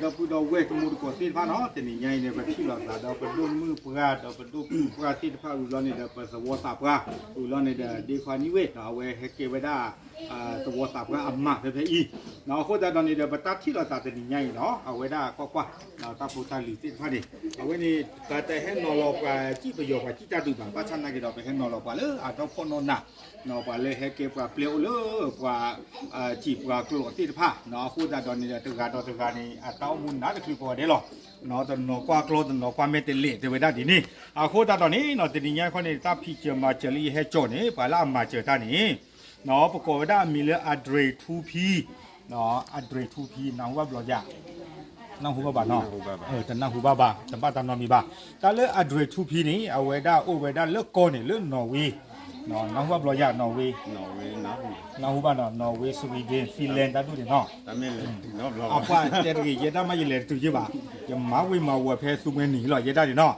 ဒီပုၢ်ဒီဝဲၢ်တံၤသကိးသ့ၣ်တဖၣ်နီၤ, တနံၤညါအံၤန့ၣ် ပထံၣ်လိာ်သးဒီးပဒိၣ်မုၣ်ပှၢ် ဒီးပဒိၣ်ပှၢ်သ့ၣ်တဖၣ်အုၣ်လီၤန့ၣ်ဒီး ပသဝီသးပှၢ်အုၣ်လီၤန့ၣ်ဒီး ဒ့ခွါနံၣ်ဝ့ၢ်နီၤ, အဝဲဟဲကဲဝဲဒၣ် သဝီသးပှၢ်အမးဖဲဖဲအံၤနီၤ. အဃိသတးဒီးန့ၣ်ဒီး ပတၢ်ထံၣ်လိာ်သးတနံၤညါအံၤနီၤ, အဝဲဒၣ်ကွၢ်ကွၢ် တၢ်ဖိတၢ်လံၤသ့ၣ်တဖၣ်န့ၣ် အဝဲန့ၣ် ပတဟဲနီၤလီၤပှၤစံၣ်ပယီၤပှၤစံၣ်တၢ်ဒုးဘၣ်, ဘၣ်ဆၣ်နာ်က့ဒီး ပဟဲနီၤလီၤပှၤလၢအဒီဖှီၣ်နီၢ်နး ပှၤလၢဟဲကဲပှၤပျဲအိၣ်လၢပှၤ စံာ်ပှၤကျိာ်သ့ၣ်တဖၣ်နီၤ. အဃိသတးဒီးန့ၣ်ဒီး တဂၤဒီးတဂၤန့ၣ် အတၢ်အိၣ်မူနးတချုးကိးဂၤဒဲးလီၤ. တနီၤကွၢ်ကျီ တနီၤကွၢ်မဲာ်တလဲာ် တဲဝဲဒၣ်ဒ်န့ၣ်. အဃိသတးဒီးန့ၣ်နီၤ, တနံၤညါခီန့ၣ် တၢ်ဖံးစၢၤမၤစၢၤလၢယဟဲကၠီၣ်န့ၣ် ပှၤလၢအမၤစၢၤတၢ်န့ၣ် ပကိးဝဲဒၣ်အမံၤလၢ အဒြ့းထူဖံ အဒြ့းထူဖံ နၢ်ဟူဘၣ်ဘျီယၤ, နၢ်ဟူဘၣ်ဘၣ်နီၤ, တနၢ်ဟူဘၣ်ဘၣ် တဘၣ်တၢ်နီတမံၤဘၣ်. တၢ်လၢအဒြ့းထူဖံန့ၣ် အဝဲဒၣ်အိၣ်ဝဲဒၣ်လၢကီၢ်န့ၣ် လၢနီၣ်ဝ့, နၢ်ဟူဘၣ်ဘျီယၤ နီၣ်ဝ့, နၢ်ဟူဘၣ်နီၤ နီၣ်ဝ့ Sweden Finland တၢ်ဒူၣ်န့ၣ်နီၤ. အပှၤတဲတဂ့ၤ ယဲဒၣ်မးယလဲၤတတုၤယ့ၢ်ဘၣ်, ယမၤဝ့ၤမၤဝီၤဖဲသူမှဲနံၤလီၤ ယဲဒၣ်န့ၣ်နီၤ.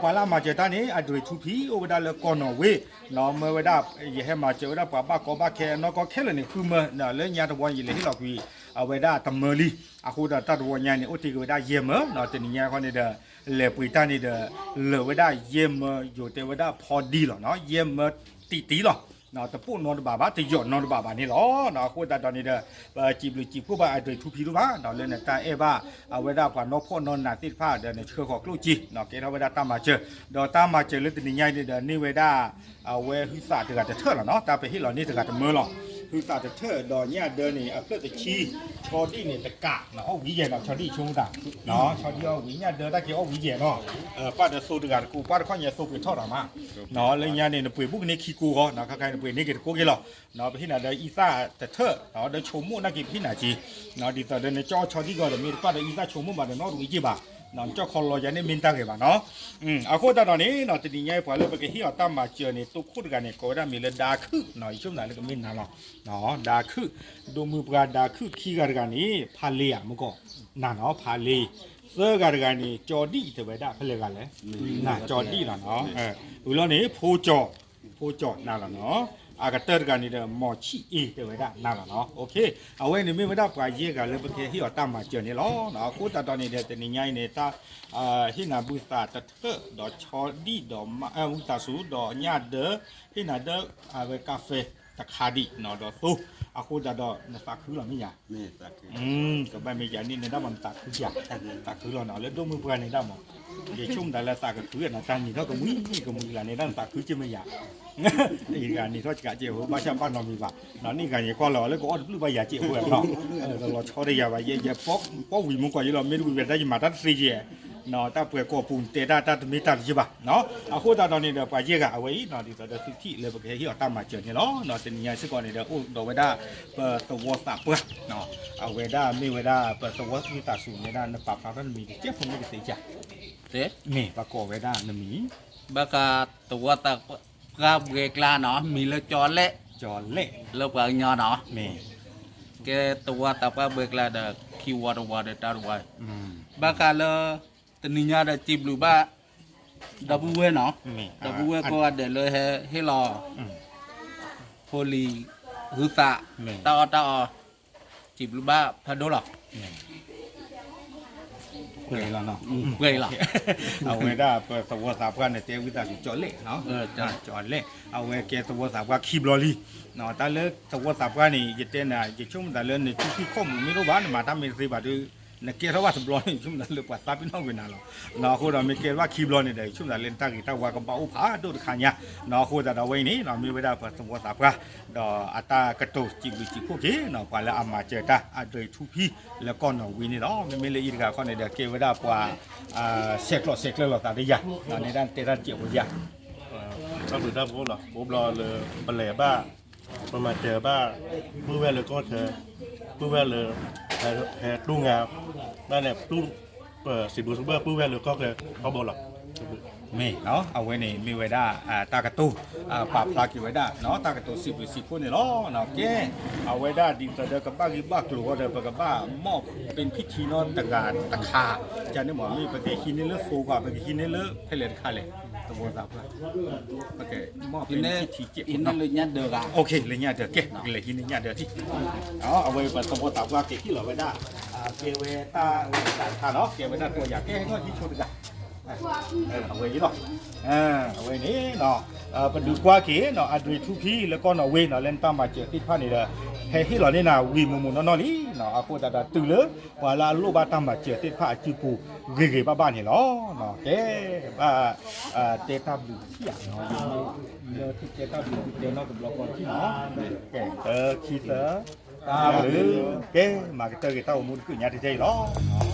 ပှၤလၢအမၤစၢၤတၢ်န့ၣ် အဒြ့းထူဖံ အိၣ်ဝဲဒၣ်လၢကီၢ်နီၣ်ဝ့, နီၤ မၢဝဲဒၣ် ယဟဲမၤစၢၤဝဲဒၣ်ပှၤဘၣ်ကီဘၣ်ခဲအနီၢ်ကီၢ်ခဲလၢာ်န့ၣ် ဃုမၢ, လၢညါတဝီယလဲၤဟ့ၣ်လီၤကွံာ် အဝဲဒၣ်တမၢလံ. အဃိဒီးတၢ်တဝီညါန့ၣ် အိၣ်တ့ၢ်က့ၤဝဲဒၣ်ယဲၢ်မၢ, တနံၤညါခီန့ၣ်ဒီး လဲၤပှ့ၤတၢ်န့ၣ်ဒီး လၢာ်ဝဲဒၣ်ယဲၢ်မၢ ယိၤတဲဝဲဒၣ်ဖီဒံလီၤနီၤ, ယဲၢ်မၢတံၢ်တံၢ်လီၤ. တပိၣ်နီတဘ့ၣ်ဘၣ် တယီၣ်နီတဘ့ၣ်ဘၣ်န့ၣ်လီၤ. အဃိသတးဒီးန့ၣ်ဒီး ပစံးဘျုးစံးဖှိၣ်ဘၣ်အဒြ့းထူဖံဒိၣ်မး လၢနတၢ်အဲၣ်ဘၣ် အဝဲဒၣ်ပှၤနီၢ်ဖှီၣ်နီၢ်နးသ့ၣ်တဖၣ်ဒီး နဆှၢဃီၤကျိၣ်စ့ ကဲထီၣ်ဝဲဒၣ်တၢ်မၤစၢၤ, ဒီးတၢ်မၤစၢၤလၢတနံၤညါအံၤန့ၣ်ဒီး န့ၢ်ဝဲဒၣ် အဝဲဟုသးတဂၤတထၢၣ်လီၤနီၤ, တၢ်ပဟ့ၣ်လီၤန့ၢ်တဂၤတမၢလီၤ. ဟုသးတထၢၣ်ဒီးညၣ်ဒၢန့ၣ် အဖျၢၣ်တဆံ, ဆီဒံၣ်န့ၣ်တကး, အီၣ်ဝံၤယဲၢ်နီၤ, ဆီဒံၣ်ဆိကမိၣ်တၢ်, ဆီဒံၣ်အီၣ်ဝံၤ ညၣ်ဒၢတၢ်က့ၤအီၣ်ဝံၤယဲၢ်နီၤ, ပၢ်ဒီးသိတဂၤတကိး ပၢ်တခီညါသိပှ့ၤထီၣ်တၢ်မး, လၢညါန့ၣ် နပှ့ၤဘူးကန့ၢ်ခံကိးဂီၤနီၤ, ခါခါန့ၣ်ပှ့ၤန့ၢ်က့ၤတကိးက့ၤလီၤ. ပဟ့ၣ်နၤဒီးအံသၣ်တထၢၣ်, ဒီးဆိကမိၣ်နာ်က့ပဟ့ၣ်နၤက့ၤ, ဒ်သိးဒီးနကၠီဆီဒံၣ်ဂီၤဒီး မ့ၢ်တပၣ်ဒီးအံသၣ်ဆိကမိၣ်ဘၣ်ဒီး နီၣ်တဝံၤက့ၤဘၣ်, နကၠီခီလီၤယၤန့ၣ်မ့ၢ်တၢ်ဂ့ၤဘၣ်နီၤ. အဃိသတးဒီးန့ၣ် တနံၤညါအံၤပှၤလၢပကဟ့ၣ်အီၤတၢ်မၤစၢၤန့ၣ် တိခိၣ်တဂၤန့ၣ် ကိးဝဲဒၣ်မံၤလၢဒါခုၣ်နီၤ, ယဆိကမိၣ်လၢကမ့ၢ်နၤလီၤ. ဒါခုၣ်, ဒိၣ်မုၢ်ပှၢ်ဒါခုၣ်, ခံဂၤတဂၤန့ၣ် ဖးလ့ဧါ မ့ၢ်ကီး, နၤနီၤ ဖးလ့, သၢဂၤတဂၤန့ၣ် ကၠီဒံၣ်တဲဝဲဒၣ် ဖဲလဲၣ်ဂၤလဲၣ်, နၤကၠီဒံၣ်လီၤနီၤ. ဝံၤလီၤန့ၣ် ဖိကၠီၣ်, ဖိကၠီၣ်နၤလီၤနီၤ. အကတၢၢ်တဂၤန့ၣ်ဒီး မီၤဆံၣ်အ့တဲဝဲဒၣ်နၤလီၤနီၤ. အဝဲန့ၣ်မ့ၢ်ဝဲဒၣ်ပှၤယဲၢ်ဂၤလၢပကဟ့ၣ်အီၤတၢ်မၤစၢၤန့ၣ်လီၤ. အဃိသတးဒီးန့ၣ်ဒီး တနံၤညါအံၤန့ၣ် တၢ် ဟ့ၣ်နၤဘုသးတထၢၣ်ဒီးဆီဒံၣ်ဒီး ဝံသးစူၤဒီးညၣ်ဒၢ, ဟ့ၣ်နၤဒၢ အဝဲကါဖဲ တခါဒံးနီၤဒီးသိ, အဃိသတးဒီးနသးခုလီၤမ့ၢ်ယၤ, ကဘၣ်မ့ၢ်ယၤန့ၣ် နဒၣ်မးနသးခုယၤ, သးခုလီၤနီၤ လၢဒိၣ်မုၢ်ပှၢ်န့ၣ်ဒၣ်မး, ယဆိကမိၣ်သးလၢသးကခုနီၤ တၢ်နံၤထီၣ်ကမှံကမှံလၢန့ၣ်ဒၣ်နသးခုက့မ့ၢ်ယၤ, ယဂၤနံၤထီၣ်စကးကဲးဖိ ဘၣ်ဆၣ်ဘၣ်နီတမံၤဘၣ်, န့ၣ်ဂၤယဲကွၢ်လီၤလၢကအိၣ်တပျုၢ်ဘၣ်ယၤကဲးဖိနီၤ, တလီၤဆီတယၤဘၣ် ယဲ ယပီဝံၤမူကွၢ်ယလီၤ မ့ၢ်တဝံၤဝဲဒၣ်ယမၤတၢ်တသ့ယဲၢ် တၢ်ပှဲၤကီၢ်ပူၤတဲတၢ်တၢ်တမ့ၢ်တၢ်တယဲၢ်ဘၣ်နီၤ. အဃိသတးဒီးန့ၣ်ဒီး ပှၤယဲၢ်ဂၤအဝဲအံၤနီၤ ဒ်သိးဒီးသုထံၣ်လၢပကဟဲဟ့ၣ်အီၤတၢ်မၤစၢၤန့ၣ်လီၤ. တနံၤညါစ့ၢ်ကီးန့ၣ်ဒီး အိၣ်ဒီးဝဲဒၣ် ပသဝီသးပှၢ်, အဝဲဒၣ်မ့ၢ်ဝဲဒၣ် ပသဝီသးစူၤန့ၣ်ဒၣ် နပာ်ဖျါထီၣ်နမံၤတကဲဖိမ့ၢ်ကသ့ဧါ, မ့ၢ်ပှၤကိးဝဲဒၣ်နမံၤ ဘၣ်ဃးသဝီသးပှၢ်ဘှဲကျါနီၤ မံၤလၢကၠီၤလဲၣ်, ကၠီၤလဲၣ် လၢပှၤကညီနီၤ, မ့ၢ် ကဲသဝီသးပှၢ်ဘှဲကျါဒီး ခံဝီတဝီဒီး တၢ်တဝီ, ဘၣ်ဃးလၢ တနံၤညါဒီးစံးဘျုးဘၣ် ဒီပုၢ်ဝဲၢ်နီၤ, ဒီပုၢ်ဝဲၢ်ကိးဂၤဒဲးလၢဟဲဟ့ၣ်လီၤ ဖိလံၤ ဟုသး တၢ်အီၣ်တၢ်အီ, စံးဘျုးဘၣ်ဖးဒိၣ်လီၤ. ပှဲၤလီၤ, အဝဲဒၣ်ပသဝီသးပှၢ်န့ၣ် တဲဝံသးစူၤကၠီၤလဲၣ်, ကၠီၤလဲၣ် အဝဲကဲသဝီသးပှၢ်ခံဘျီလံ. တၢ်လၢသဝီသးပှၢ်န့ၣ် ယတဲနၤ ယဆိကမိၣ်သးလၢနစုဖံၣ်ခီၣ်မူၤမ့ၢ်တအိၣ်ဘၣ် နမၤတၢ်မ့ၢ်တသ့ဘၣ်ဒီး နကဲထီၣ်ဘၣ်တဘျီန့ၣ် ယဆိကမိၣ်သးလၢပှၤသးပ့ၤနီၣ်ကွံာ်နၤလီၤ. အဃိဒီးမ့ၢ်ကဲထီၣ်ဘၣ်ခံဘျီန့ၣ်ဒီး ယဆိကမိၣ်သးလၢနတၢ်ဂ့ၤတၢ်ဝါကဘၣ်အိၣ်ဖးဒိၣ်တခါညါ. အဃိသတးဒီးဝဲအံၤန့ၣ် မ့ၢ်ဝဲဒၣ်ပသဝီသးပှၢ် ဒီးအတၢ်ကတိၤစံးဘျုးစံးဖှိၣ်က့ၤ ပှၤလၢအမၤစၢၤတၢ် အဒွဲၣ်ထူဖံ လၢကီၢ်နီၣ်ဝ့န့ၣ်လီၤ. မ့မ့ၢ်လၢအံၤတဂၤခီန့ၣ်ဒီး ကဲဝဲဒၣ်ပှၤ ဆဲးကျိးဆဲးကျၢလိာ်သးတယၤ န့ၣ်ဒၣ်တဲတၢ်တစဲးဖိယၤ တၢ်ဘျုးတၢ်ဖှိၣ်လီၤ ကိးဘျီလၢ ပလဲၤဘၣ် ပမၤစၢၤဘၣ် ပုၢ်ဝဲၢ်လၢကီၢ်ချၢ ပုၢ်ဝဲၢ်လၢ ဟဲတူၢ်ငါ ဘၣ်န့ၣ် ပစံးဘျုးစံးဖှိၣ်ပုၢ်ဝဲၢ်လၢကီၢ်ချၢ ကိးဘျီလီၤ. မ့ၢ် အဝဲန့ၣ်မ့ၢ်ဝဲဒၣ် တၢ်ကတိၤ ပာ်ဖျါက့ၤဝဲဒၣ် တၢ်ကတိၤစံးဘျုးစံးဖှိၣ်န့ၣ်လီၤ. ကဲ အဝဲဒၣ်ဒ်သိးဒီးကဘၣ်ဂ့ၢ်ဘၣ်ကျိၤဃီဒီး ပကဘၣ်မီၣ်ပ့ၤထံထံနီတဂၤတခါ ကန့ၣ်မ့ၢ် မ့ၢ်ပကဟံးန့ၢ်လၢသိဂၤ ပကဟံးန့ၢ်လၢဖဲလဲၣ်တခါလဲၣ် သဝီသးပှၢ် ပကမီၣ်ပ့ၤထံထံကဲး လၢညၣ်ဒၢး ကဲ ပကလဲၤဟံးန့ၢ်ညၣ်ဒၢးထံ အဝဲပသဝီသးပှၢ်က့ၤဟ့ၣ်လီၤဝဲဒၣ် ကဲဝဲတၢ်ဝဲတၢ်တခါနီၤ ကဲဝဲဒၣ်ကိးယၤ ကဲဟဲထီၣ်ဟံးဆိတဂၤ အဝဲအံၤလီၤ အဝဲန့ၣ် ပဒုးကွၢ်က့ၤနီၤ အဒွံထူဖံလၢကီၢ်နီၣ်ဝ့နီၤ လၢနတၢ်မၤစၢၤသ့ၣ်တဖၣ်န့ၣ်ဒီး ဟဲဟ့ၣ်လီၤန့ၢ်နၤဝံၤမုာ်မုာ်နီၢ်နီၢ်လံနီၤ အဃိသတးဒီးတုၤလၢ ပှၤလၢအလိၣ်ဘၣ်တၢ်မၤစၢၤသ့ၣ်တဖၣ်အစုပူၤဂ့ၤဂ့ၤဘၣ်ဘၣ်န့ၣ်လီၤ. ကဲ ဘၣ် တဲတၢ်ဘျုးထံၣ်ဧါ လၢထံၣ်တဲတၢ်ဘျုးထံၣ်တဲနီတဘျီဃီထံၣ်နီၤ ကဲ တၢ်ခံသၢ တၢ်ဘျုး ကဲ မၤကတၢၢ်က့ၤတၢ်အိၣ်မူတကုၢ်ညါတကဲအံၤလီၤ.